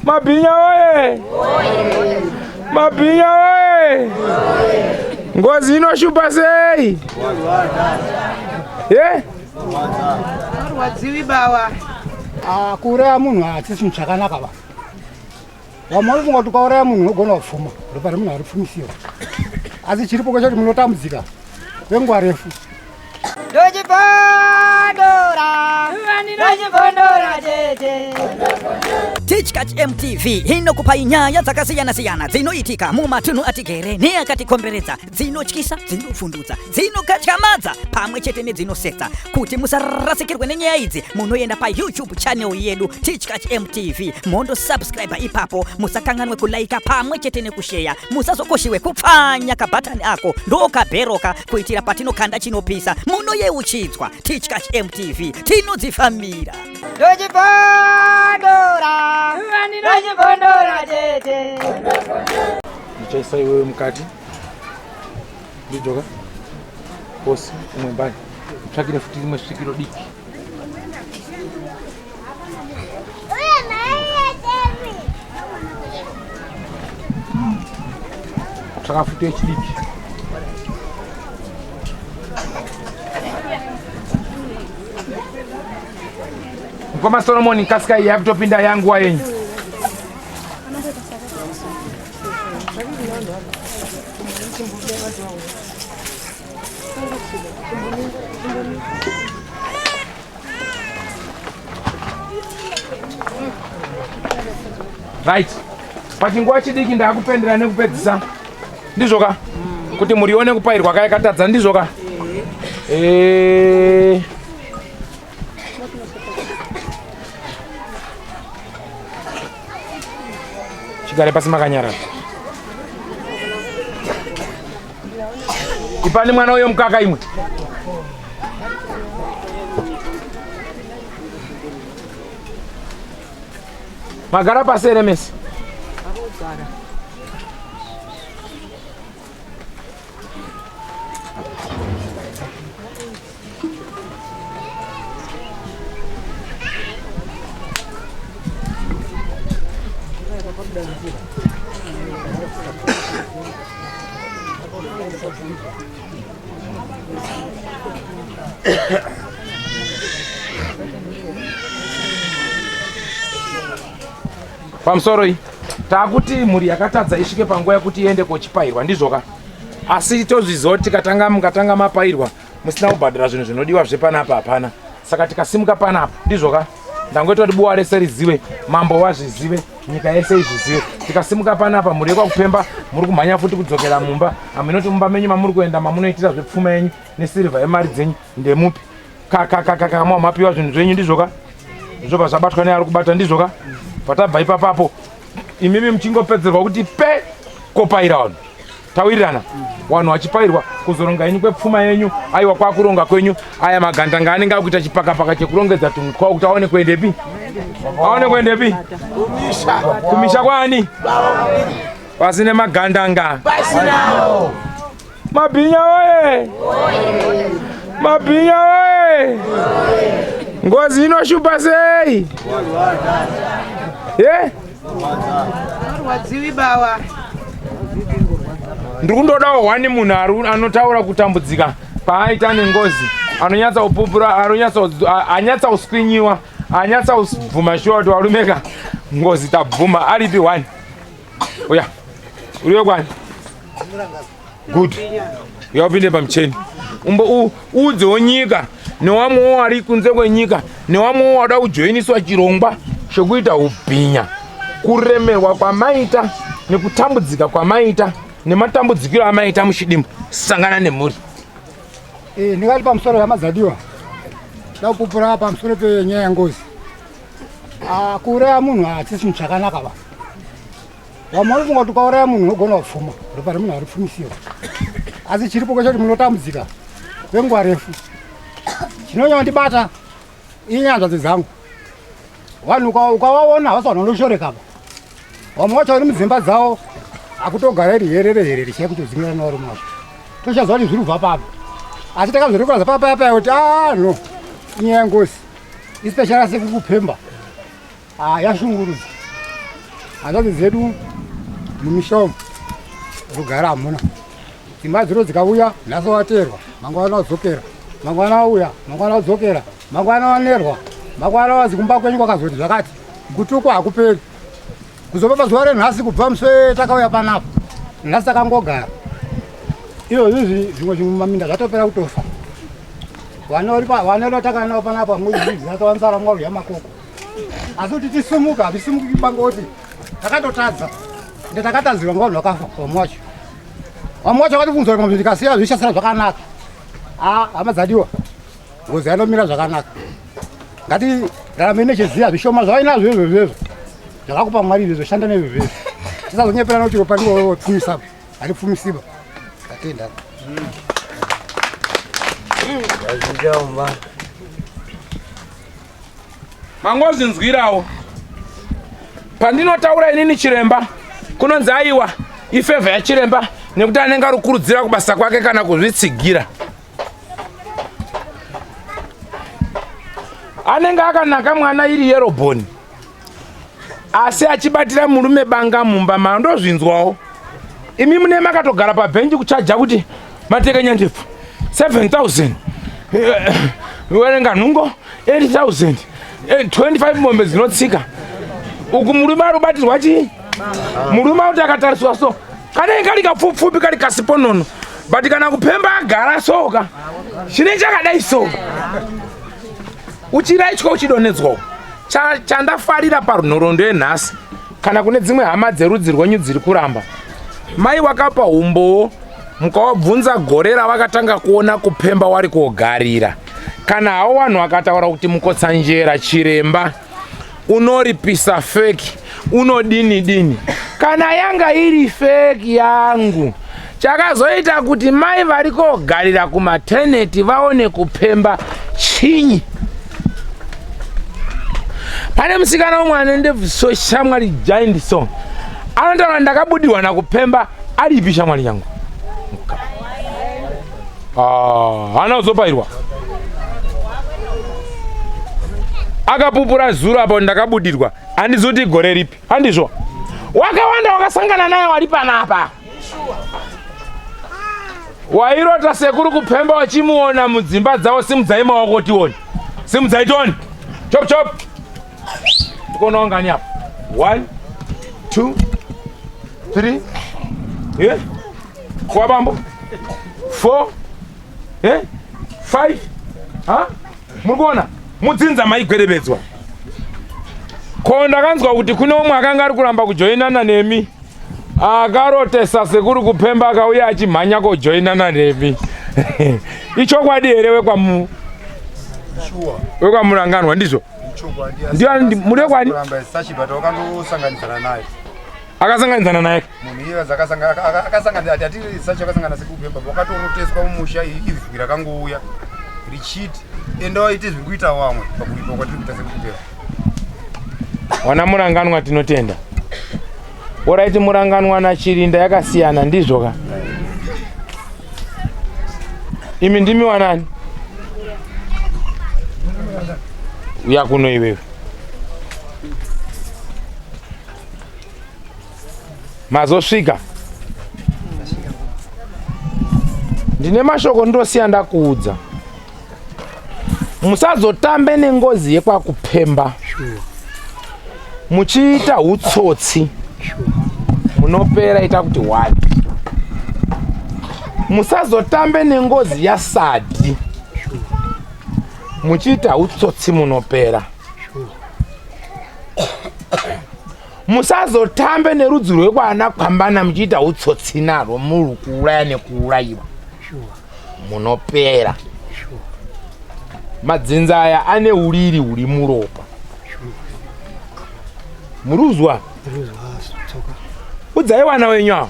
Mabhinya woye! Mabhinya woye! Ngozi inoshupa sei? Ye? Rwadziwi bawa. Ah, kuuraya munhu hachisi chinhu chakanaka ba. Vamwe vanofunga kuti ukauraya munhu unogona kupfuma, ropa remunhu haripfumisiwa. Asi chiripo kwechoti munotambudzika kwenguva refu. Ndochibondora, ndochibondora tete. Tichkach MTV inokupai nyaya dzakasiyana-siyana dzinoitika mumatunhu atigere neakatikomberedza, dzinotyisa, dzinovhundutsa, dzinokatyamadza pamwe chete nedzinosetsa. Kuti musarasikirwe nenyaya idzi, munoenda paYouTube channel yedu Tichkach MTV mondosubscribe ipapo. Musakanganwe kulaika pamwe chete nekusheya. Musazokoshiwe kupfanya kabhatani ako ndokabheroka kuitira patinokanda chinopisa munoyeuchidzwa. Tichkach MTV tinodzifambira. Ndochibondora, ndochibondora tete. Ndichaisa iwewe mukati. Ndijoka. Bosi, umwe mbani. Tsvakire futi rimwe svikiro diki. Tsvaka futi yechidiki. Mukoma Solomon, kasika iyi yakutopinda yanguwa yenyu. Right. Pachinguva chidiki ndakupendera nekupedzisa. Ndizvoka? Kuti murione kupairwa kaya katadza ndizvoka? Eh. Chigare pasi makanyarara. Ipani mwana uyo mukaka imwe. Magara pasi here mese? Pamusoro iyi takuti mhuri yakatadza isvike panguva yekuti iende kochipairwa ndizvoka asi tozviziva kuti tikatanga mukatanga mapairwa musina kubhadhara zvinhu zvinodiwa zvepanapa hapana saka tikasimuka panapa ndizvoka ndangoita kuti buwa rese rizive mambo wazvizive nyika yese izvizive tikasimuka panapa mhuri yekwakupemba muri kumhanya futi kudzokera mumba hamunoti mumba menyu mamuri kuenda mamunoitira zvepfuma yenyu nesirivha yemari dzenyu ndemupi kakakakaka mapiwa zvinhu zvenyu ndizvoka zvobva zvabatwa neari kubata ndizvoka patabva ipapapo imimi muchingopedzerwa kuti pe kopaira vanhu tawirirana vanhu vachipairwa kuzoronga yenyu kwepfuma yenyu aiwa kwakuronga kwenyu aya magandanga anenge akuita chipakapaka chekurongedza tunhu twawo kuti aone kuendepi aone kuendepi kumisha kwani pasine magandanga Mabhinya woye! Mabhinya woye! Ngozi inoshupa sei? Ye? Rwadziwi bawa. Ndiri kundodawo hwani munhu anotaura kutambudzika paaita nengozi anonyatsa kupupura anonyatsa anyatsa kuswinyiwa anyatsa kubvuma shuwa kuti varumeka ngozi tabvuma aripi hwani uya uriwe kwani Good. Uya upinde pamucheni. Umbo uudzewo nyika newamwewo ari kunze kwenyika newamwewo wada kujoiniswa chirongwa chekuita ubhinya. Kuremerwa kwamaita nekutambudzika kwamaita nematambudzikiro amaita muchidimbu sangana nemhuri. Eh, ndingati pamusoro yamadzadiwa. Ndakupupura pamusoro penyaya yengozi. Ah, kuuraya munhu hachisi chinhu chakanaka ba. Vamwe vanofunga kuti ukauraya munhu unogona kupfuma, ropa remunhu haripfumisiwa. Asi chiripo kwechoti munotambudzika kwenguva refu. Chinonyanya kundibata inyanzvadzi dzangu. Vanhu ukavaona havasi vanhu vanoshoreka apa. Vamwe vacho vari mudzimba dzavo akutogara iri herere herere chaiyo kutodzingira nevarume vacho. Tochaziva kuti zviri kubva papi. Asi takazorekura papa paya kuti ah no inyaya yengozi. Especially sekukupemba. Ah, yashungurudza. Hanzvadzi dzedu mumisha umu rugare hamuna. Dzimba dziro dzikauya nhasi waterwa, mangwana wadzokera, mangwana wauya, mangwana wadzokera, mangwana wanerwa, mangwana wazi kumba kwenyu kwakazoti zvakati. Kutukwa hakuperi. Kuzobva pazuva renhasi kubva musi takauya panapa nhasi takangogara izvozvi zvimwe zvimwe maminda zvatopera kutofa vana vatakanawo panapa muzvakawanzara mwarudya makoko asi kuti tisumuka hatisumuki bangoti takatotadza ende takatadzirwa ngavanhu vakafa vamwe wacho vamwe wacho vakatibvunza kuti ndikasiya zvichasara zvakanaka ah, hama dzadiwa ngozi yanomira zvakanaka ngatirarame nechiziya zvishoma zvainazvo izvo zvezvo zvakakupa mwari izvo zvoshanda nezvo zvezvo tisazonyeperana kuti ropa ndiwopfumisa haripfumisiba ndatenda Mangozvinzwirawo pandinotaura inini chiremba kunonzi aiwa ifevha yachiremba nekuti anenge ari kukurudzira kubasa kwake kana kuzvitsigira anenge akanaka mwana iri yerobhoni asi achibatira murume banga mumba mandozvinzwawo imi mune makatogara pabhenji kuchaja kuti matekenya ndebvu 7000 eh, werenga nhungo 8000 25 eh, mombe dzinotsika uku murume ari kubatirwa chii murume akuti akatariswa so kanenge kari kapfupfupi kari kasiponono but kana kupemba agara soka chine chakadai so uchiraitwa uchidonedzwa chandafarira parunhoroondo yenhasi kana kune dzimwe hama dzerudzi rwenyu dziri kuramba mai wakapa umbowo mukawabvunza gore ravakatanga kuona kupemba wari kogarira kana hawo vanhu vakataura kuti mukotsanjera chiremba unoripisa feki unodini dini kana yanga iri feki yangu chakazoita kuti mai vari kogarira kumateneti vaone kupemba chinyi pane musikana umwe ane ndebvu so shamwari giant song anotaura ndakabudirwa nakupemba aripi shamwari yangu ah, haana kuzopairwa akapupura zuro apo ndakabudirwa handizi kuti gore ripi handizvo wakawanda wakasangana naye wari panapa wairota sekuru kupemba wachimuona mudzimba dzavo simudzai maoko tione simudzai tione chop chop tikuona wangani apa 1 2 3 yeah kwa bambo 4 eh 5 ha muri kuona mudzinza maigwerebedzwa ko ndakanzwa kuti kune umwe akanga ari kuramba kujoinana nemi akarotesa sekuru kupemba akauya achimhanya kojoinana nemi ichokwadi here wekwamu wekwamuranganwa ndizvo ndiani muri wekwani akasanganidzana naye munhu iye akasangana ati ati sachi akasangana sekupemba wakatoroteswa mumusha izwi rakangouya richiti enda waite zviri kuita wamwe pakuripa kwatiri kuita sekupemba wana muranganwa tinotenda oraiti muranganwa nachirinda yakasiyana ndizvo ka imi ndimi wanani uya kuno iwewe mazosvika ndine mashoko ndosiya ndakuudza musazotambe nengozi yekwakupemba muchiita utsotsi munopera ita kuti wadi musazotambe nengozi yasadi muchiita utsotsi munopera musazotambe nerudzi rwekwana kwambana muchiita utsotsi narwo muri kuuraya nekuurayiwa munopera madzinza aya ane uriri huri muropa muruzwa udzai wana wenyu avo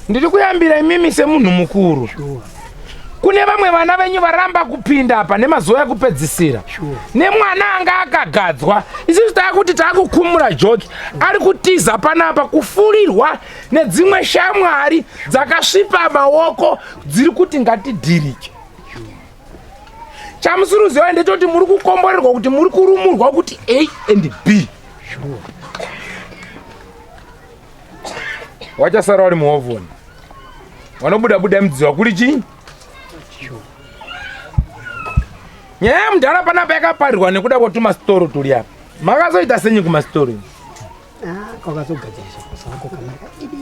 ndiri kuyambira imimi semunhu mukuru kune vamwe vana venyu varamba kupinda apa nemazuva ekupedzisira nemwana anga akagadzwa isusu taakuti taakukumura joki ari kutiza panapa kufurirwa nedzimwe shamwari dzakasvipa maoko dziri kuti ngatidhirike. Chamusiri kuziva ndechoti muri kukomborerwa kuti muri kurumurwa kuti A and B. Wachasara wari muovhoni. Wanobuda buda mudziwa kuri chii? Nyaya yemudhara panapa yakaparirwa nekuda kwetumasitoro turi apa. Makazoita senyi kumasitoro? Ah, kwakazogadziriswa kusako kamari kadiki.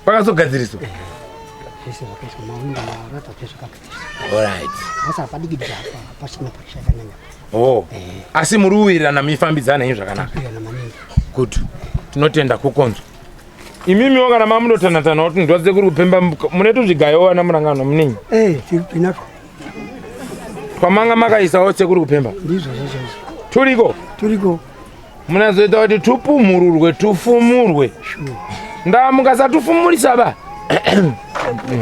Kwakazogadziriswa? Eh, zvese zvakaiswa mawindo marata zvese zvakagadziriswa. Alright. Basa padiki apa pasina pressure yakanyanya. Oh. Eh. Asi muri kuwirirana mifambidzana henyu zvakanaka. Kuwirirana maningi. Good. Tinotenda kukonzwa. Imimiwo kana mamunotanatana kuti ndwadze kuri kupemba mune tuzvigayo vana murangano muningi. Eh, tinatwo. Twamanga makaisawo sekuri kupemba. Ndizvo zvizvo. Turiko? Turiko. Munazoita kuti tupumhururwe tufumurwe. Ndaa mukasatufumurisa ba.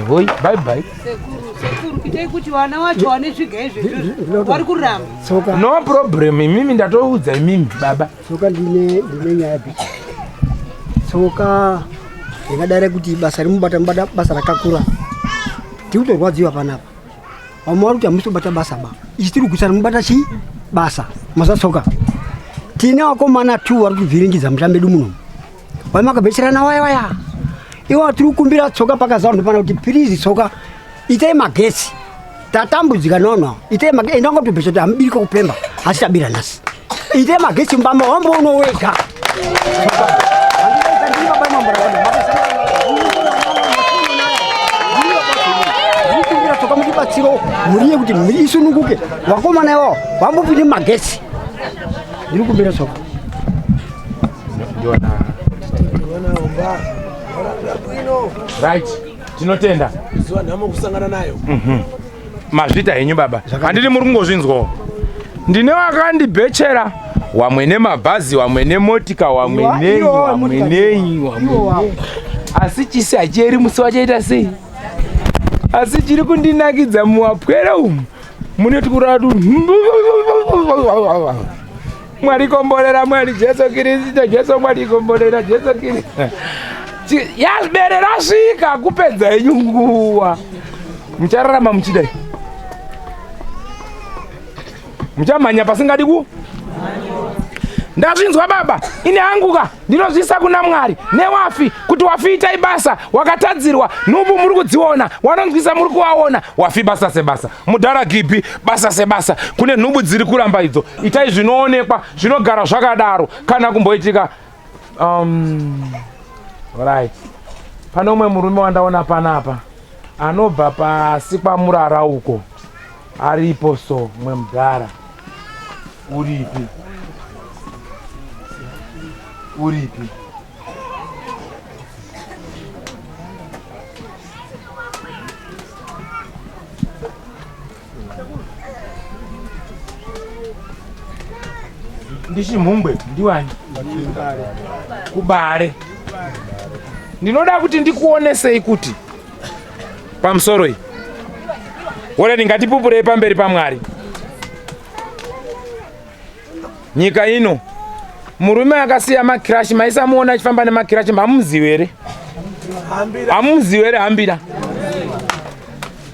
Hoi, bye bye. Sekuru, sekuru, itai kuti vana vacho vane zviga izvezvo vari kuramba. Tsoka. No problem, imimi ndatoudza imimi baba. Tsoka ndine ndine nyaya bichi. Tsoka ndingadare kuti basa rimubata mubata basa rakakura. Tiri kutorwadziwa panapa. Vamwe vari kuti hamusi kubata basa ba. Ichi tiri kugutsana mubata chii? Basa. Mazatsoka. Tine vakomana two vari kuvhiringidza musha medu muno. Vamwe vakabetserana waya waya. Ivo tiri kukumbira tsoka pakazara ndopana kuti pirizi tsoka itai magetsi. Tatambudzika nono. Itai magetsi. Enda ngotobvisa kuti hamubiri kokupemba. Asi tabira nhasi. Itai magetsi mbamba wambono wega. Tsoka mutibatsiro mhuri yekuti mhuri isununguke vakomana iwawo vambopinde magetsi ndiri kumbira tsoka Right, tinotenda. Zuva nhamo kusangana nayo. Mazvita henyu baba. Handiti muri kungozvinzwawo. Ndine wakandibhechera wamwe nemabhazi wamwe nemotika wamwe nei wamwe nei wamwe nei. Asi chisi hachieri musi wachaita sei? Asi chiri kundinakidza muwapwere umu mune tukuratu. Mwari komborera Mwari Jesu Kristu Jesu Mwari komborera Jesu Kristu. Bere rasvika kupedza henyu nguva. Muchararama muchidai. Muchamhanya pasingadi ku ndazvinzwa baba ini hangu ka ndinozviisa kuna mwari newafi kuti wafi itai basa wakatadzirwa nhubu muri kudziona wanonzwisa muri kuvaona wafi basa sebasa mudhara gibi basa sebasa kune nhubu dziri kuramba idzo itai zvinoonekwa zvinogara zvakadaro kana kumboitika right pane umwe murume wandaona panapa anobva pasi kwamurara uko aripo so mwe mudhara uripi uripi ndichimhumbwe ndiwani kubare ndinoda kuti ndikuonesei kuti pamusoro iyi wore ndingatipupurei pamberi pamwari nyika ino murume akasiya makirashi maisamuona achifamba nemakirashi mamuzivi here hamuzivi here hambira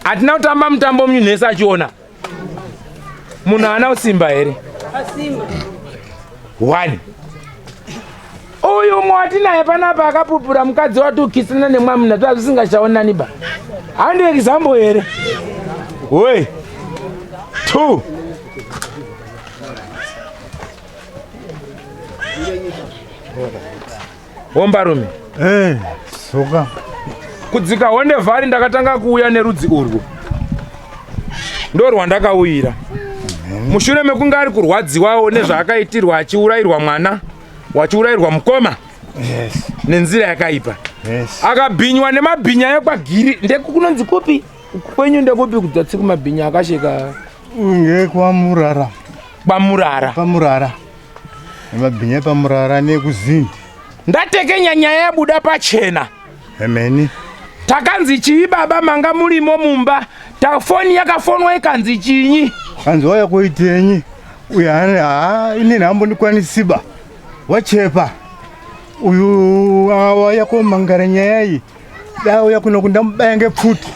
hatina kutamba mutambo munhu ese achiona munhu haana kusimba here one uyu umwe watinaye panapa akapupura mukadzi wati ukisana nemwamuna zvazvisingachaonani ba handi example here we two Hombarume. Eh, soka. Kudzika Honde Valley ndakatanga kuuya nerudzi urwu. Ndorwandakauyira. Mushure mekunge ari kurwadziwawo nezvaakaitirwa achiurayirwa mwana, wachiurayirwa mukoma. Yes. Nenzira yakaipa. Yes. Akabhinywa nemabhinya ekwagiri. Ndekunonzi kupi? Kwenyu ndekupi kudzatsi kumabhinya akasheka? Ngekwamurara. Kwamurara. Pamurara. Nemabhinya epamurara nekuzindi. Ndatekenya nyaya yabuda pachena. Emeni. Takanzi chii baba manga murimo mumba. Tafoni yakafonwa ikanzi chinyi. Kanzi wauya koitenyi? Uyu haa inini hambondikwanisiba. Wachepa. Uyu wauya komangara nyaya iyi. Dai auya kuno kundamubaya ngepfuti.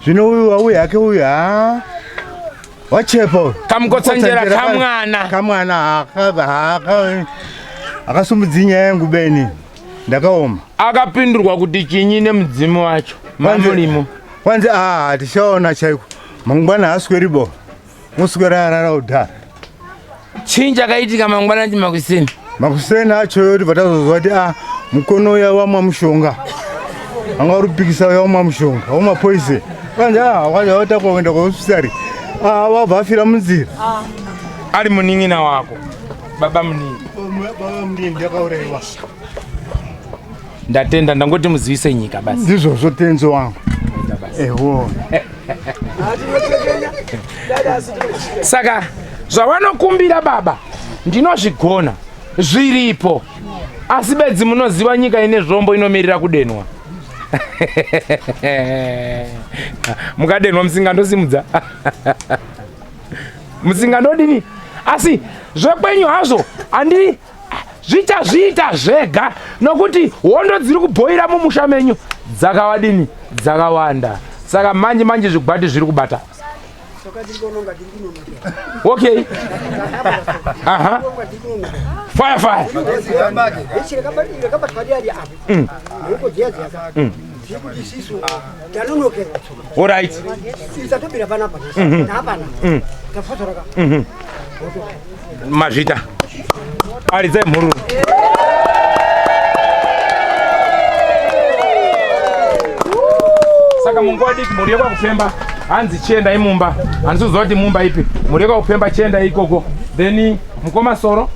Zvino uyu wauya hake uyu haa. Wachepa. Kamukotsanjera kamwana. Kamwana haka akasumudzi nyaya yangu beni. Ndakaoma. Akapindurwa kuti chinyi nemudzimu wacho. Mamulimo. Kwanzi ah tichaona chaiko. Mangwana hasweri bo. Muswera arara kudhara. Chii chakaitika mangwana chi makuseni? Makuseni acho yoti patazozwa kuti ah mukono uya wamwa mushonga. Anga uri kupikisa uya wamwa mushonga, wamwa poison. Kwanzi ah kwanzi watakwa kuenda kuhospitari. Ah wabva afira munzira. Ari munin'ina wako. Baba munini. Baba munini ndakauraiwa. Ndatenda ndangoti muzivise nyika basi. Ndizvozvo tenzi wangu. Ewo. Saka zvavanokumbira baba ndinozvigona zviripo asi bedzi munoziva nyika ine zvombo inomirira kudenwa mukadenwa musingandosimudza musingandodini asi zvekwenyu hazvo handi zvichazviita zvega nokuti hondo dziri kubhoira mumusha menyu dzakawadini dzakawanda saka manje manje zvigwati zviri kubata okay aha fire fire mm. Mm. All right. Mm. Mm. Mazvita. Aridzai mhururu. Saka munguva diki mhuri yekwakufemba hanzi chiendai mumba handisi kuziva kuti mumba ipi mhuri yekwakufemba chiendai ikoko then mukoma soro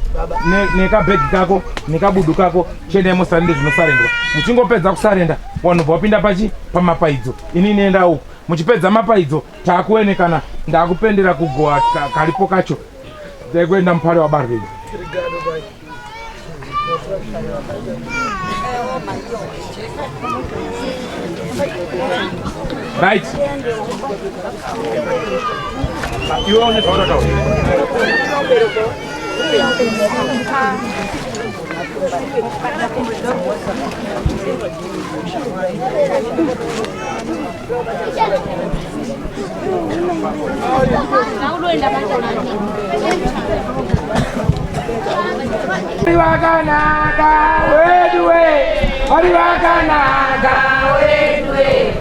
nekabhegi kako nekabudu kako chiendai musarende zvinosarendwa muchingopedza kusarenda vanhu bva wapinda pachi pamapaidzo ini nenda uku muchipedza mapaidzo takuenekana ndakupendera kugoa karipo kacho Ndekuenda mupare wabarwei. Right. Iwe une zvaunotaura. Vakanaka weduwe, vari vakanaka weduwe,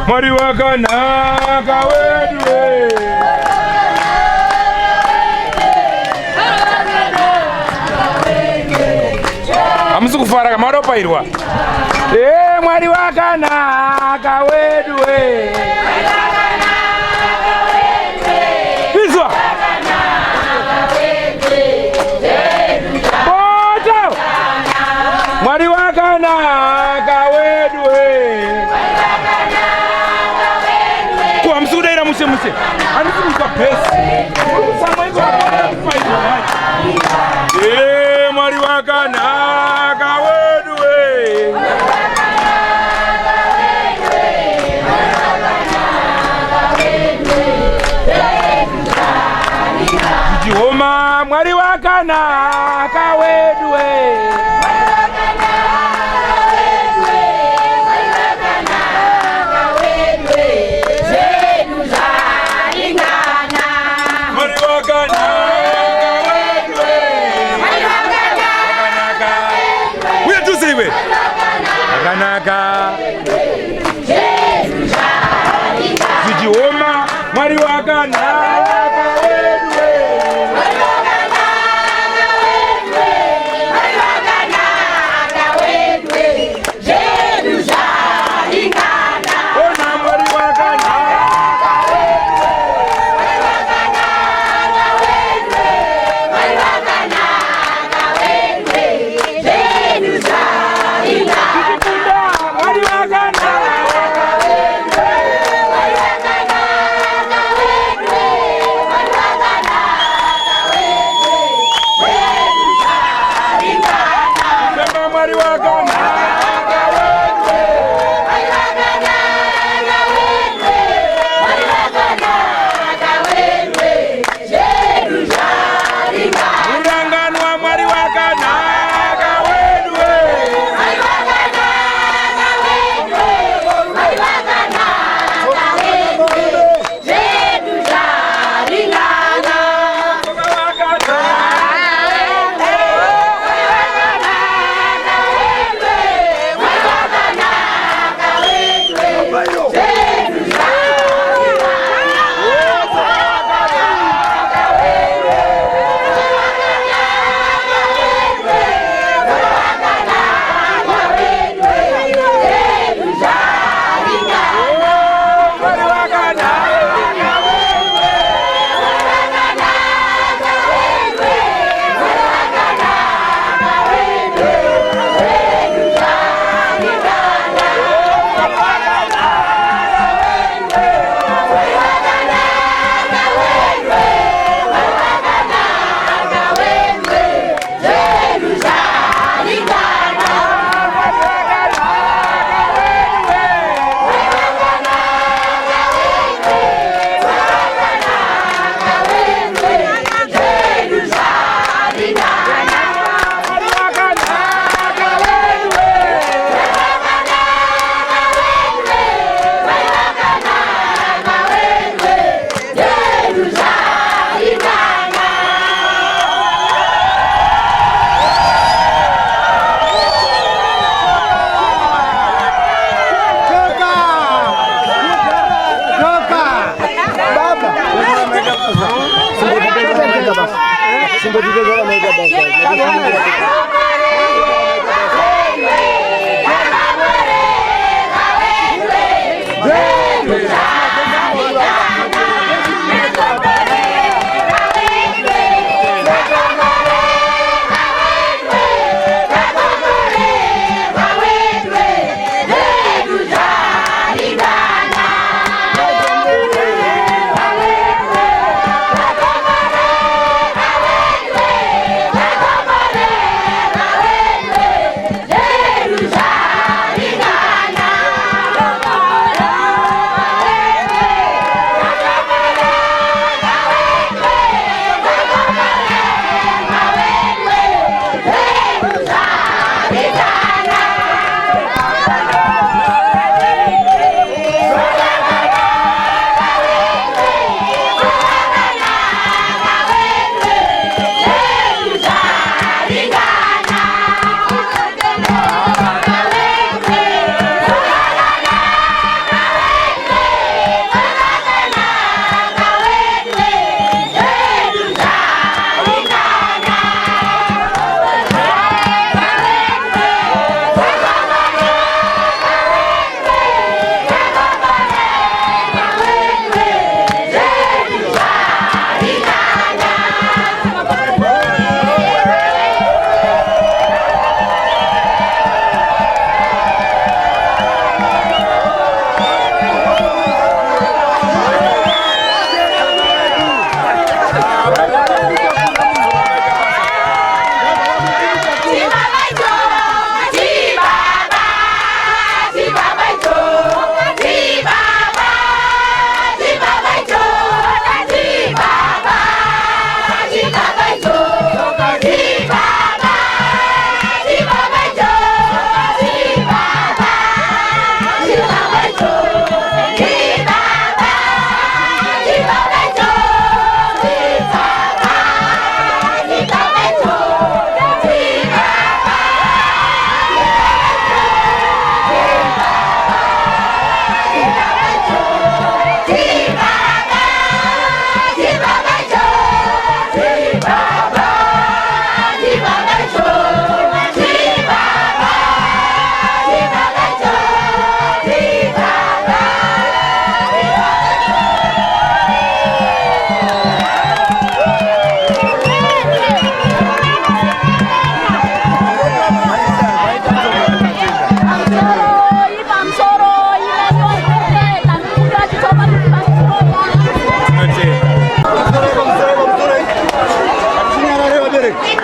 Mwari wakanaka weduwe. Hamusi kufara kama wadapairwa. Eh, Mwari wakanaka wedu we. Izwa. Moto. Mwari wakanaka wedu we. Ko hamusi kudaira mushe mushe. Handisi kunzwa bhesi. Muri kutsamwa iko kupairwa manje. Eh, Mwari wakanaka wedu we. Jehoma Mwari wakanaka wedu we. Mwari wakanaka wedu we. Wakanaka. Uye tuze iwe. Wakanaka. Zvichioma Mwari wakanaka wedu we. Ona Mwari wakanaka. Tichikunda Mwari wakanaka.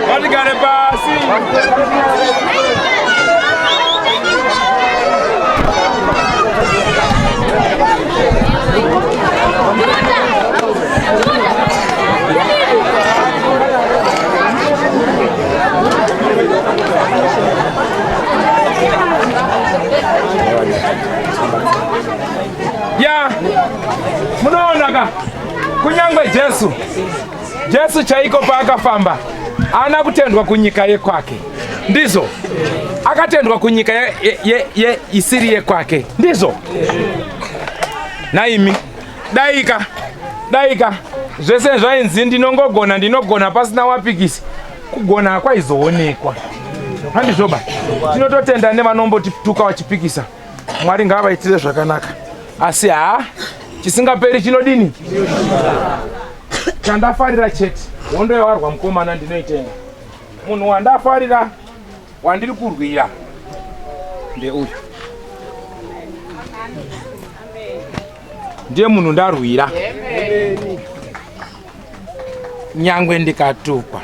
Ngatigare pasi. Ya, munoona ka kunyangwe Jesu Jesu chaiko paakafamba haana kutendwa kunyika yekwake, ndizvo? Akatendwa kunyika ye, isiri yekwake, ndizvo? Naimi daika daika zvese zvainzi ndinongogona ndinogona pasina wapikisi kugona hakwaizoonekwa, handizvoba? Tinototenda nevanombotituka vachipikisa. Mwari ngaavaitire zvakanaka, asi haa chisingaperi chinodini? Chandafarira chete hondo yawarwa mukomana ndinoitenga. Munhu wandafarira wandiri kurwira ndeuyu, ndiye munhu ndarwira. Nyangwe ndikatukwa,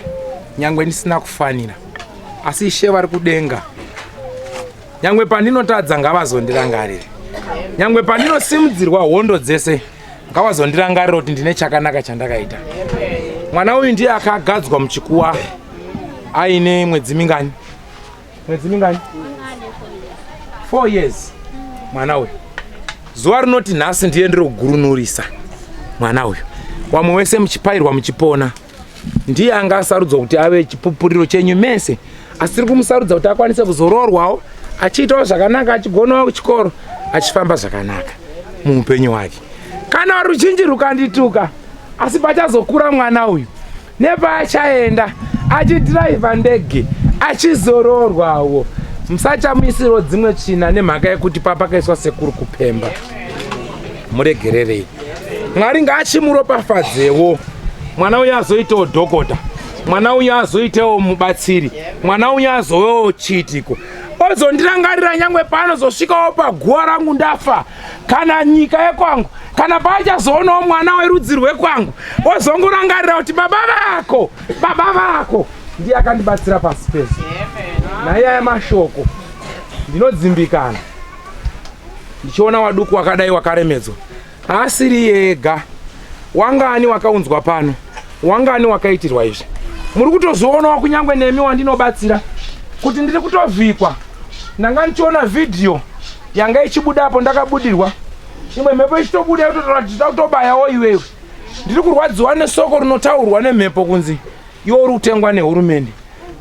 nyangwe ndisina kufanira, asi Ishe vari kudenga, nyangwe pandinotadza ngavazondirangarire, nyangwe pandinosimudzirwa hondo dzese ngavazondirangarira kuti ndine chakanaka chandakaita. Mwana uyu ndiye akagadzwa muchikuwa aine mwedzi mingani? Mwedzi mingani? 4 years mwana uyu. Zuva rinoti nhasi ndiye ndiri kugurunurisa mwana uyu. Wamwe wese muchipairwa muchipona, ndiye anga asarudzwa kuti ave chipupuriro chenyu mese, asi tiri kumusarudza kuti akwanise kuzoroorwawo achiitawo zvakanaka, achigonawo kuchikoro, achifamba zvakanaka muupenyu hwake. Kana ruzhinji rukandituka, asi pachazokura mwana uyu Nepaachaenda achidhiraivha ndege achizororwawo, musachamuisirawo dzimwe tsvina nemhaka yekuti papakaiswa sekuru kupemba. Muregererei. Mwari ngaachimuropafadzewo. Mwana uyu azoitawo dhokota, mwana uyu azoitawo mubatsiri, mwana uyu azovewo chiitiko, ozondirangarira nyangwe paanozosvikawo paguwa rangu ndafa, kana nyika yekwangu, kana paachazoonawo mwana werudzi rwekwangu, ozongorangarira kuti baba vako, baba vako ndiye akandibatsira pasi pese. Naiya mashoko ndinodzimbikana ndichiona waduku wakadai wakaremedzwa. Haasiri ega. Wangani wakaunzwa pano, wangani wakaitirwa izvi. Muri kutozvionawo kunyangwe nemi wandinobatsira kuti ndiri kutovhikwa. Ndanga ndichiona vhidhiyo yanga ichibudapo, ndakabudirwa imwe mhepo ichitobuda yototaura kuti takutobayawo iwewe. Ndiri kurwadziwa nesoko rinotaurwa nemhepo kunzi iwe uri kutengwa nehurumende.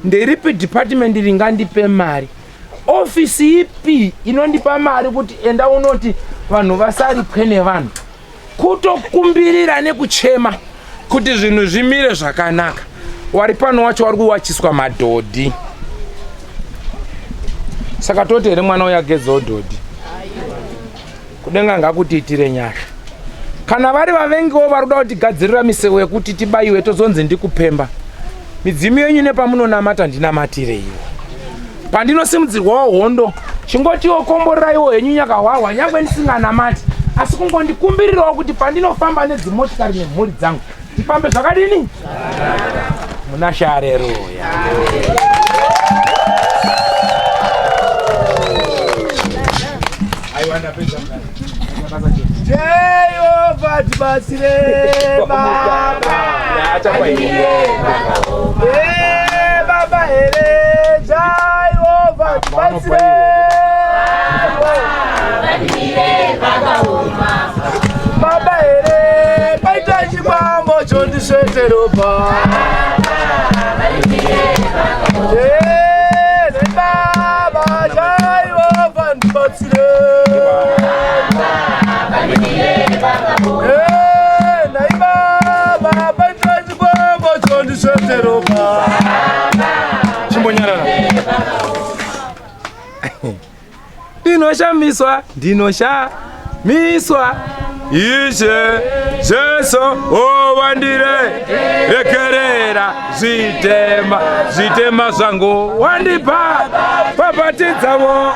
Nderipi department ringandipe mari? Ofisi ipi inondipa mari kuti enda unoti vanhu vasaripwe nevanhu? Kutokumbirira nekuchema kuti zvinhu zvimire zvakanaka. Wari pano wacho wari kuwachiswa madhodhi. Saka toti here mwana uyo agezewo dhodhi? Kudenga ngakutiitire nyasha. Kana vari vavengiwo vari kuda kutigadzirira miseu yekuti tibayiwe tozonzi ndikupemba, midzimu yenyu nepamunonamata ndinamatireiwo. Pandinosimudzirwawo hondo, chingotiwo komboreraiwo henyu nyakahwahwa nyangwe ndisinganamati, asi kungondikumbirirawo kuti pandinofamba nedzimotikari nemhuri dzangu tifambe zvakadini? Munashe areruya. Aiwa ndapedza mudare. Jehovha tibatsire baba. Eh, baba here Jehovha tibatsire. Baba here paita chikwambo chondisvete ropa. Eh, baba Jehovha ndibatsire. Eh, nai baba paita chikwambo chondisvete ropa. Chimbonyarara. Ndinoshamiswa, ndinoshamiswa. Ishe Jesu owandire rekerera zvitema zvitema zvangu wandipa papatidzavo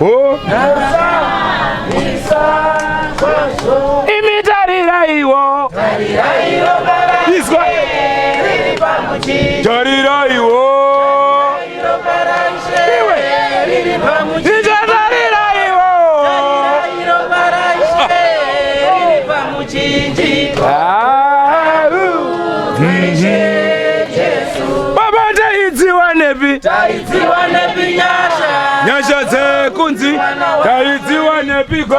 oh. Imi tariraiwo izwa tariraiwo Baba taidziwanepi? Taidziwanepi nyasha? Nyasha dzekunzi taidziwanepiko?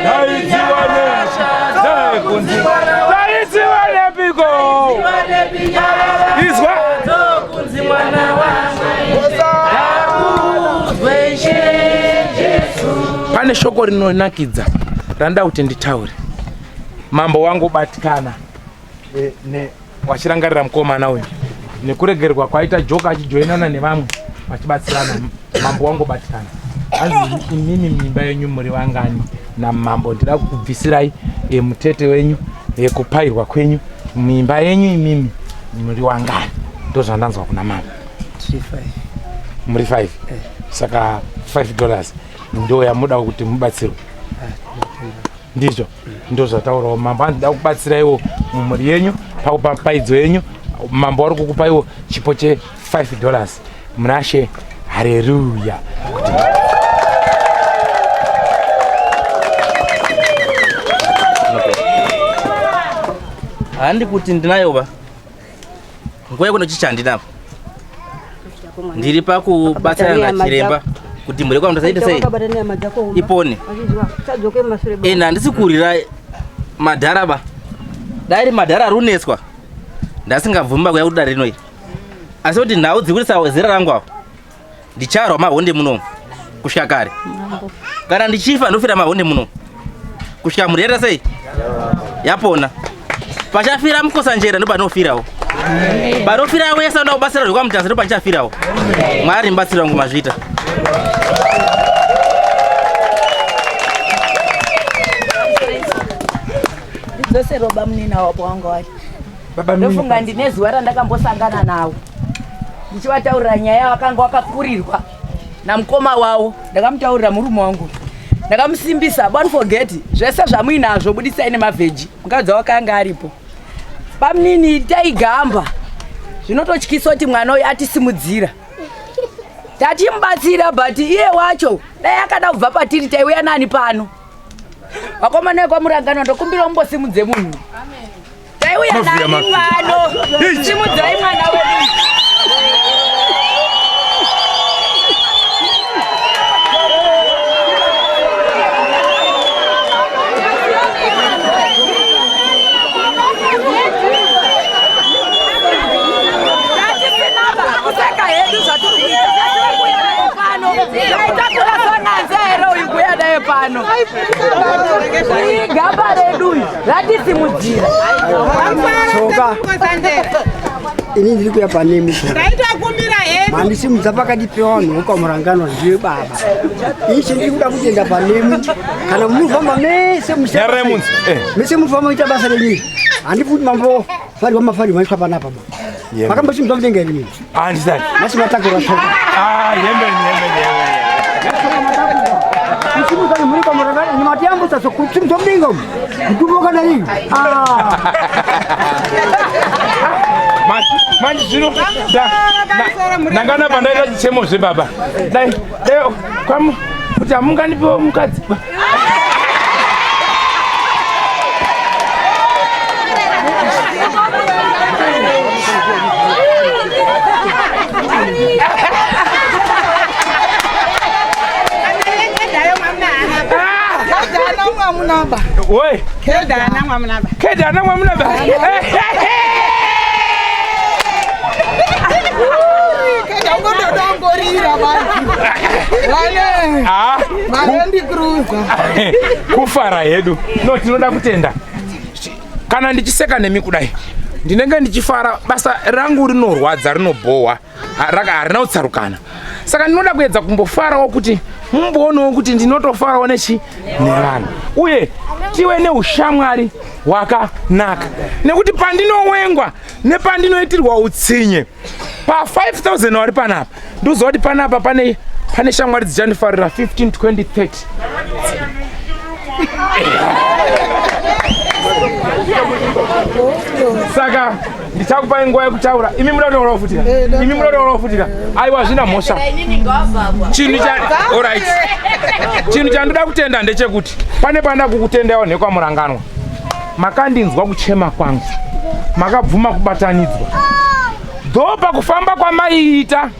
Taidziwanepi dzekunzi taidziwanepiko? Izwa Kunzi mwana Pane shoko rinonakidza randa kuti nditaure. Mambo wangu batikana e, ne wachirangarira mukomana uyu nekuregerwa kwaita joka achijoinana nevamwe vachibatsirana. Mambo wangu batikana. Hanzi imimi mimba yenyu muri vangani namambo ndida kukubvisirai e, mutete wenyu e, kupairwa kwenyu mimba yenyu imimi muri wangani ndozvandanzwa kuna mama. Muri 5 eh. Saka 5 dollars ndo yamuda kuti mubatsirwe ndizvo ndo zvataurawo mambo anoda kubatsiraiwo mumhuri yenyu pakupaidzo yenyu mambo wari kukupaiwo chipo che 5 dollars munashe hareruya handi kuti ndinayo ba nguva yekunochicha handina ndiri pakubatsirana nachiremba kuti mhuri kwangu ndasaita sei ipone ende handisi kurira madhara ba dai ri madhara ari uneswa ndasingabvumi ba kuya kudare rino iri asi kuti nhau dzikurisa zera rangu avo ndicharwa mahonde muno kusvika kare kana ndichifa ndofira mahonde muno kusvika mhuri yaita sei yapona. Pachafira Mukosanjera ndopanofirawo. Panofira wese anoda kubatsira zvekwaMutasa ndopandichafirawo. Mwari mubatsiri wangu mazviita. Ndidzoserwa bamunini wapo wanga wari. Ndofunga ndine zuva randakambosangana nawo ndichivataurira nyaya wakanga wakakurirwa namukoma wavo. Ndakamutaurira murume wangu, ndakamusimbisa, don't forget zvese zvamuinazvo budisai nemavheji. Mukadzi wakanga aripo bamunini taigamba zvinototyisa kuti mwana uyu atisimudzira tatimubatsira, but iye wacho dai akada kubva patiri taiuya nani pano. Vakomana vekwaMurangano, ndokumbira umbosimudze munhu. Taiuya nani pano? Simudzai mwana wedu. Kuseka hedu zvatiri kuita kuuya naye pano taitakura sonanze here uyu kuuya naye pano? Gamba redu uyu ratisimudzira. Tsoka, ini ndiri kuya panemi. Taitakumbira hedu. Mandisimudza pakati pevanhu vekwaMuranganwa, ndiye baba. Ishe, ndiri kuda kutenda panemi. Kana munofamba mese, Nyararai munzi. Mese munofamba muita basa renyu, handifi kuti mambofarirwa mafarirwa maiswa panapa ba. Makambosimudzwa mudenga here mimi? Handisati. Nhasi matakura tsoka. Ah, yembe yembe yembe. Kusimudzwa nemhuri kwaMurangano nimatiyambutsa kusimudzwa mudenga umu mutumbi wakadai. Manje zvino ndangana pandaita chichemo zvebaba, dai dai kwamu kuti hamunganipiwo mukadzi. Mwamunaba. Woi. Kedana mwamunaba. Kedana mwamunaba. Keda ungododongorira vanhu. Vane. Ah. Maland Cruiser. Kufara hedu. No, tinoda kutenda. Kana ndichiseka nemi kudai, ndinenge ndichifara. Basa rangu rinorwadza, rinobhohwa, raka harina kutsarukana. Saka ndinoda kuedza kumbofarawo kuti mumboonawo kuti ndinotofarawo nechi nevanhu, uye tive neushamwari hwakanaka, nekuti pandinowengwa nepandinoitirwa utsinye pa5000 wari panapa, ndikuziva kuti panapa pane shamwari dzichandifarira 15, 20, 30. Saka ndichakupai nguva yekutaura. Imi muda kutaurawo futika? Imi muda kutaurawo futika? Aiwa, zvina mhosva. Chinhu cha alright, chinhu chandoda kutenda ndechekuti pane panda kukutendaiwo nekwaMuranganwa. Makandinzwa kuchema kwangu, makabvuma kubatanidzwa dho pakufamba kwamaiita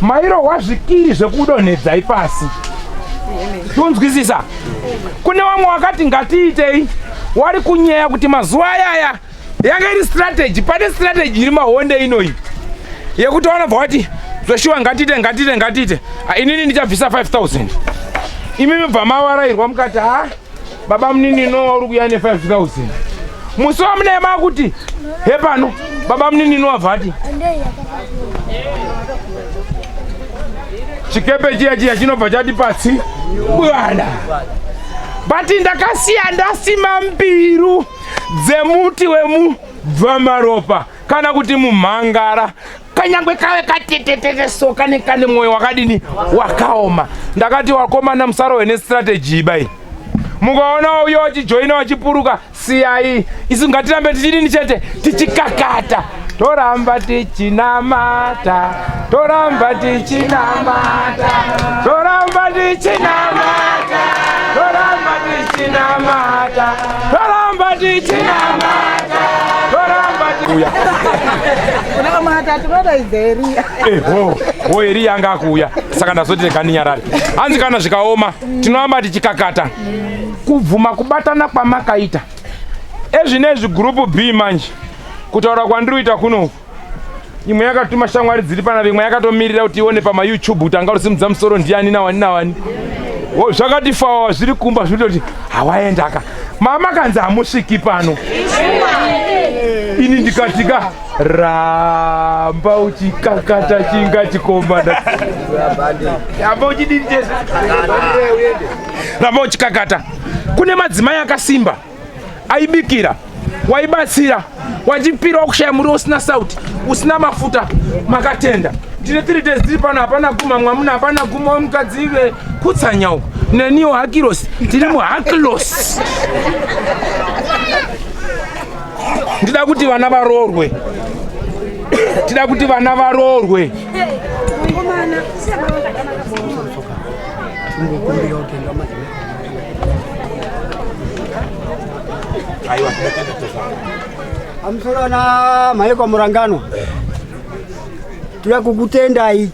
mairohwa zvikiri zvekudonhedzai pasi. Tunzwisisa, kune vamwe wakati ngatiitei wari kunyeya kuti mazuva ayaya yanga iri strategy. Pane strategy iri mahonde inoyi yekuti vanobva vati zveshuwa ngatiite ngatiite ngatiite. Ah, inini ndichabvisa 5000, imi mibva mawarairwa mukati, ha, baba munini no uri kuya ne5000. Musi wamunee makuti hepano baba munini no wabva ati chikepe chiya chiya chinobva chati pasi bwana. But ndakasiya ndasima mbiru dzemuti wemubvamaropa kana kuti mumhangara, kanyangwe kave katetetete so kane kane mwoyo wakadini wakaoma. Ndakati wakomana, musarohwe nestrategy ibai. Mukaona uyo wachijoina wachipuruka, siyai. Isu ngatirambe tichidini chete, tichikakata, toramba tichinamata, toramba tichinamata, toramba tichinamata, toramba tichinamata, toramba tichinamata, toramba uya. Kunamata tinodaidza Eriya. Eho, ho, Eriya anga akuuya, saka ndazoti rega ndinyarare. Hanzi kana zvikaoma tinoramba tichikakata. Kubvuma kubatana kwamakaita ezvinezvi, group B manje, kutaura kwandiri kuita kunoku, imwe yakatuma shamwari dziri panapa, imwe yakatomirira kuti ione pamaYouTube kuti anga rusimudza musoro ndiani nawani nawani. Zvakati fawa zviri kumba zvinototi hawaendaka mama kanzi hamusviki pano. Ini ndikatika ramba uchikakata chinga chikomana. Ramba uchidini chese. Ramba uchikakata. Kune madzimai akasimba aibikira, waibatsira, wachipira kushaya muriwo usina sauti, usina mafuta, makatenda. Tine 3 days tiri pano, hapana guma mwamuna, hapana guma mukadzi ive kutsanya uku. Neniwo hakirosi, tiri muhakilosi. Ndida kuti vana varoorwe. Tida kuti vana varoorwe. Aiwa, tinotenda tozvako. Pamusoro ana mhai kwaMuranganwa, toda kukutendai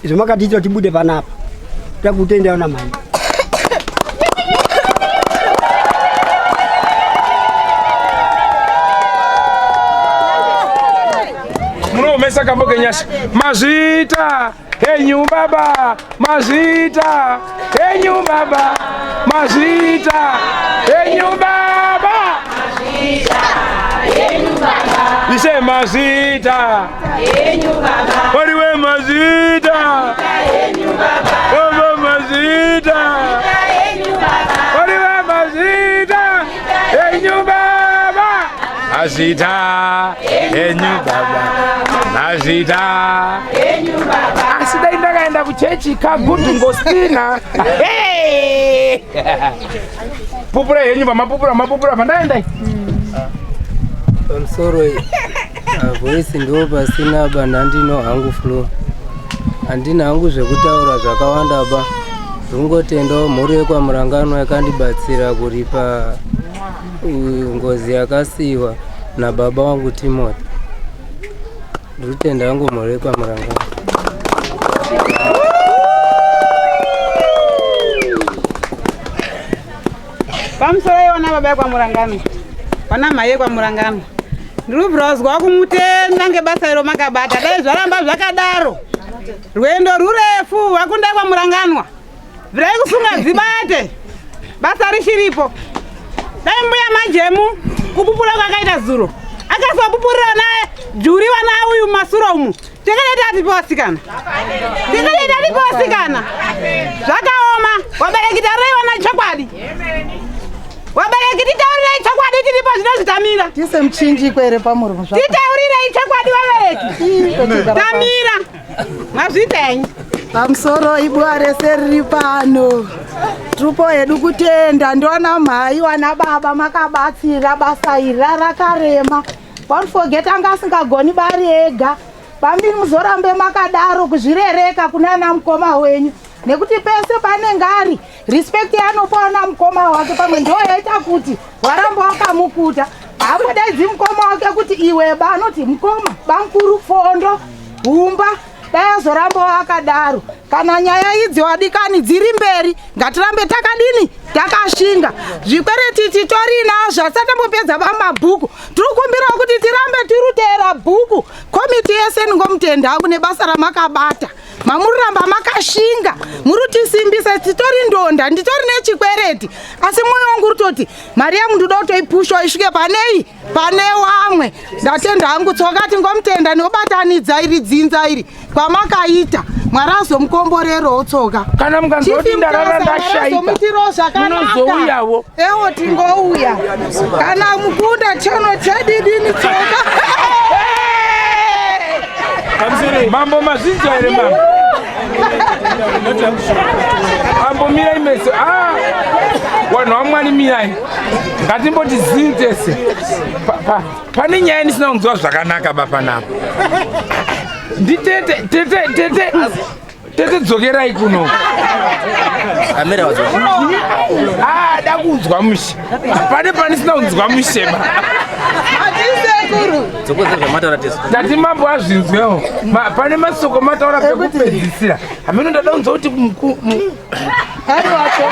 zvamakatiita tibude panapa. Toda kukutendai ana mhai. Munoomesa kambo kenyasha. Mazvita henyu baba, mazvita henyu baba, mazvita henyu baba, ishe mazvita wariwe mazvita baba, mazvita wariwe mazvita henyu baba, mazvita henyu baba, mazvita. Asi dai ndakaenda kuchechi kagudhungostina. Pupura henyu pamapupura, mapupura pandaendai. Pamusoro voice ndo pasina ba, nhandino hangu flow. Handina hangu zvekutaura zvakawanda ba. Ndingotendawo mhuri yekwaMuranganwa yakandibatsira kuripa ngozi yakasiyiwa nababa wangu Timothy. Ndinotenda hangu mhuri yekwaMuranganwa. Pamusoro iwana baba yekwaMurangano, vana mhai yekwaMurangano, ndirubvira kumutenda ngebasa iro makabata. Dai zvaramba zvakadaro, rwendo rurefu vakunda kwaMuranganwa. Bvirai kusunga dzibate, basa richiripo. Dai mbuya Majemu kupupura kwakaita zuro, akasapupurira naye juri vana uyu mumasuro umu, tingadai tatipo vasikana, tingadai tatipo vasikana. Zvakaoma. Wabereki taurai vana chokwadi, wabereki titaurirei chokwadi, tiripo zvinozvitamira. Tise muchinjiko here pamuromo zvako? Titaurirei chokwadi vabereki, tamira mazviita henyu. Pamusoro ibwa rese riri pano, tupo hedu kutenda ndiwana mhai wana baba makabatsira basa iri rakarema. Don't forget anga asingagoni bari ega. Bambi muzorambe makadaro kuzvirereka kunana mukoma wenyu, nekuti pese panenge ari respect yaanopa na mukoma wake pamwe ndo yaita kuti waramba wakamukuta. Hamudaidzi mukoma wake kuti iwe ba, anoti mukoma bamkuru fondo humba. Dai azoramba akadaro. Kana nyaya idzi wadikani dziri mberi, ngatirambe takadini takashinga. Zvikwereti titori nazvo, asatambopedza bamabhuku. Tiri kukumbirawo kuti tirambe tiruteera bhuku. Komiti yese ndingomutenda hangu nebasa ramakabata. Mamuramba makashinga, murutisimbisa. Titori ndonda, nditori nechikwereti, asi mwoyo wangu uri mari yangu ndoda kutoipushwa isvike panei pane wamwe. Ndatenda hangu tsoka, tingomutenda neobatanidza iri dzinza iri kwamakaita. Mwari azomukomborerowo tsoka. Kana mukanzoti ndarara ndashaika, Azomuitirawo zvakanaka. munozouyawo. Ewo tingouya kana mukunda chono chedidini tsoka. Mambo mazvinzwa here mambo? Mambo mirai meso. Ah, vanhu vaMwari mirai. Ngatimboti zii tese. Pane nyaya ndisina kunzwa zvakanaka ba panapa. Nditete tete tete tete, dzokerai kuno. Amira wadzo. Ah, da kunzwa mushe. Pane pandisina kunzwa mushe ba. Hatisekuru. Dzokodza zvamataura tese. Tati mambo azvinzwewo. Pane masoko mataura pekupedzisira. Hameno ndada kunzwa kuti Aiwacho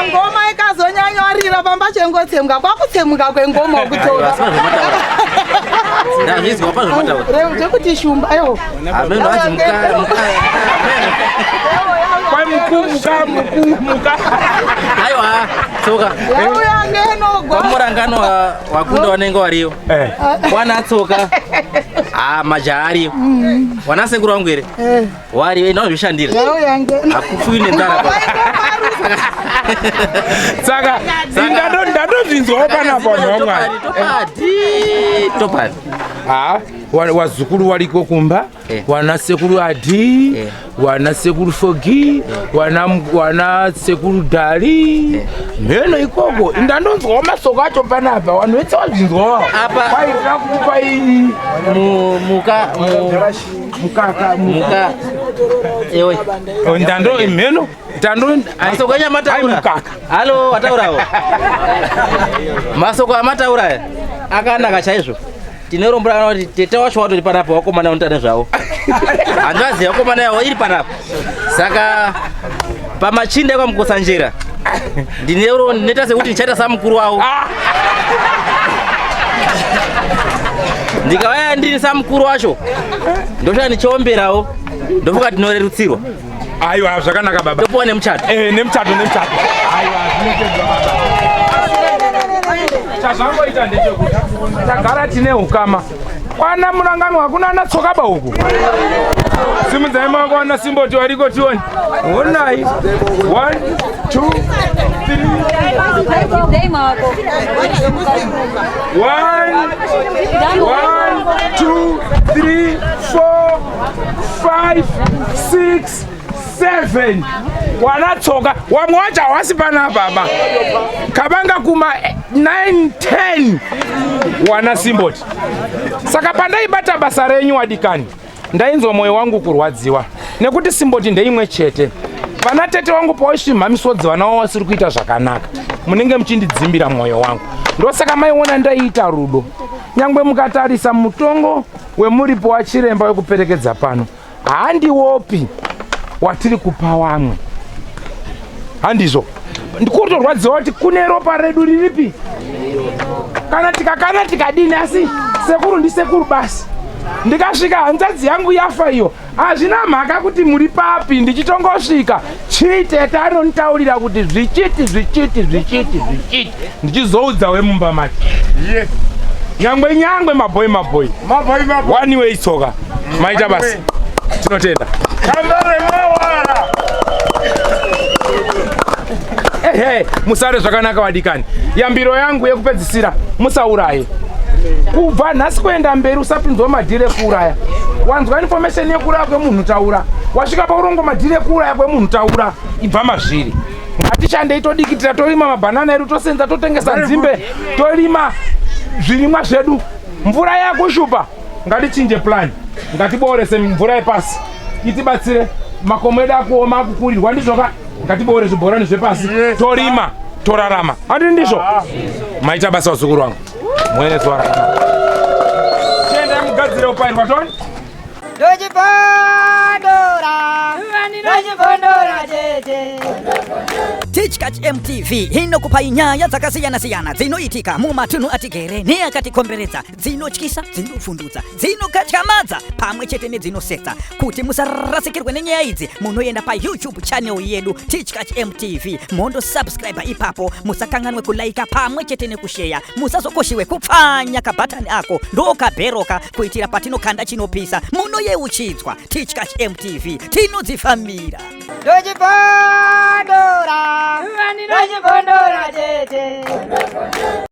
ngoma ikazonyanyorira pamba chengotsemuka kwakutsemuka kwengoma ukutoka. Ndazvizwa pa zvamataura. Zvekuti shumba aiwo. Hameno hanzi muka. Kwai muku muka muku muka. Aiwa, tsoka. Yauya ngenogwa. Kwamurangano wakunda wanenge wariyo. Wana tsoka. Ah, majaha ariyo. Wana sekuru wangu here? Wariyo, enda wazvishandira. Yauya ngeno. Hakufiwi nenzara. Saka ndatozvinzwawo panapa vanhu vamwari. Topadi. Ha, wazukuru wariko kumba, wana sekuru adi, wana sekuru fogi, wana sekuru dali. Mheno ikoko ndandonzwawo masoko acho panapa vanhu vese vazvinzwawo. Apa kwaita kupa iyi muka mukaka muka ewe. Oh, ndando mheno ndando Masoko enyu amataura. Halo, wataurawo. Masoko amataura aya akanaka chaizvo. Tine rombo rakana kuti tete wacho watori panapa wakomana unoita nezvavo. Hanzvadzi yakomana yavo iri panapa. Saka pamachinda ekwaMukotsanjera ndine ndinoita sekuti ndichaita samukuru wavo. Ndikauya ndiri samukuru wacho ndoshaya ndichiomberawo ndofunga tinorerutsirwa. Aiwa zvakanaka baba. Topuwa nemuchato. Eh, nemuchato nemuchato. Aiwa zvinotendwa baba. Chazvangoita ndechekuti tagara tine ukama. Kwana Muranganwa hakuna ana tsoka ba uku. Simudzai maoko ana simboti wariko tione. Honai. 1 2 3 1 1 2 3 4 5 6 7 wanatsoka wamwe wacho hawasi panapa baba kabanga kuma 9 10 wana simboti. Saka pandaibata basa renyu wadikani, ndainzwa mwoyo wangu kurwadziwa nekuti simboti ndeimwe chete. Vana tete wangu pawaisvimha misodzi vana wavo vasiri kuita zvakanaka, munenge muchindidzimbira mwoyo wangu. Ndosaka maiona ndaiita rudo. Nyangwe mukatarisa mutongo wemuripo wachiremba wekuperekedza pano, handiwopi watiri kupa wamwe. Handizvo. Ndikutorwadziwa kuti kune ropa redu riripi? Kana tikakana tikadini, asi sekuru ndisekuru basi. Ndikasvika hanzvadzi yangu yafa iyo, hazvina mhaka kuti muri papi, ndichitongosvika chitete anonditaurira kuti zvichiti zvichiti zvichiti zvichiti, ndichizoudza wemumba macho. Yes. Nyangwe nyangwe mabhoi mabhoi. Mabhoi mabhoi. One way tsoka. Maita basi. Tinotenda. Kambare mawara. Ehe, musare zvakanaka wadikani. Yambiro yangu yekupedzisira, musauraye. Kubva nhasi kuenda mberi usapinzwa madhiri ekuuraya. Wanzwa information yekuuraya kwemunhu taura. Wasvika paurongo madhiri ekuuraya kwemunhu taura. Ibva mazviri. Ngatishandei todikitira torima mabhanana edu tosenza totengesa nzimbe torima zvirimwa zvedu. Mvura yakushupa ngatichinje plan. Ngatiboorese mvura yepasi itibatsire. Makomo edu akuoma akukurirwa ndizvoka. Ngatiboore zvibhorani zvepasi torima torarama. Handi ndizvo? Maita basa vazukuru vangu. Mwene zuva rakanaka. Chiendai mugadzire upairwa toni. Ndochibondora, ndochibondora tete. Tichkach MTV inokupai nyaya dzakasiyana-siyana dzinoitika mumatunhu atigere neakatikomberedza, dzinotyisa, dzinovhundutsa, dzinokatyamadza pamwe chete nedzinosetsa. Kuti musarasikirwe nenyaya idzi, munoenda paYouTube channel yedu Tichkach MTV, mondosubscribe ipapo. Musakanganwe kulaika pamwe chete nekusheya. Musazokoshiwe kupfanya kabhatani ako ndokabheroka kuitira patinokanda chinopisa munoyeuchidzwa. Tichkach MTV tinodzifambira. Ndochibondora, ndochibondora tete.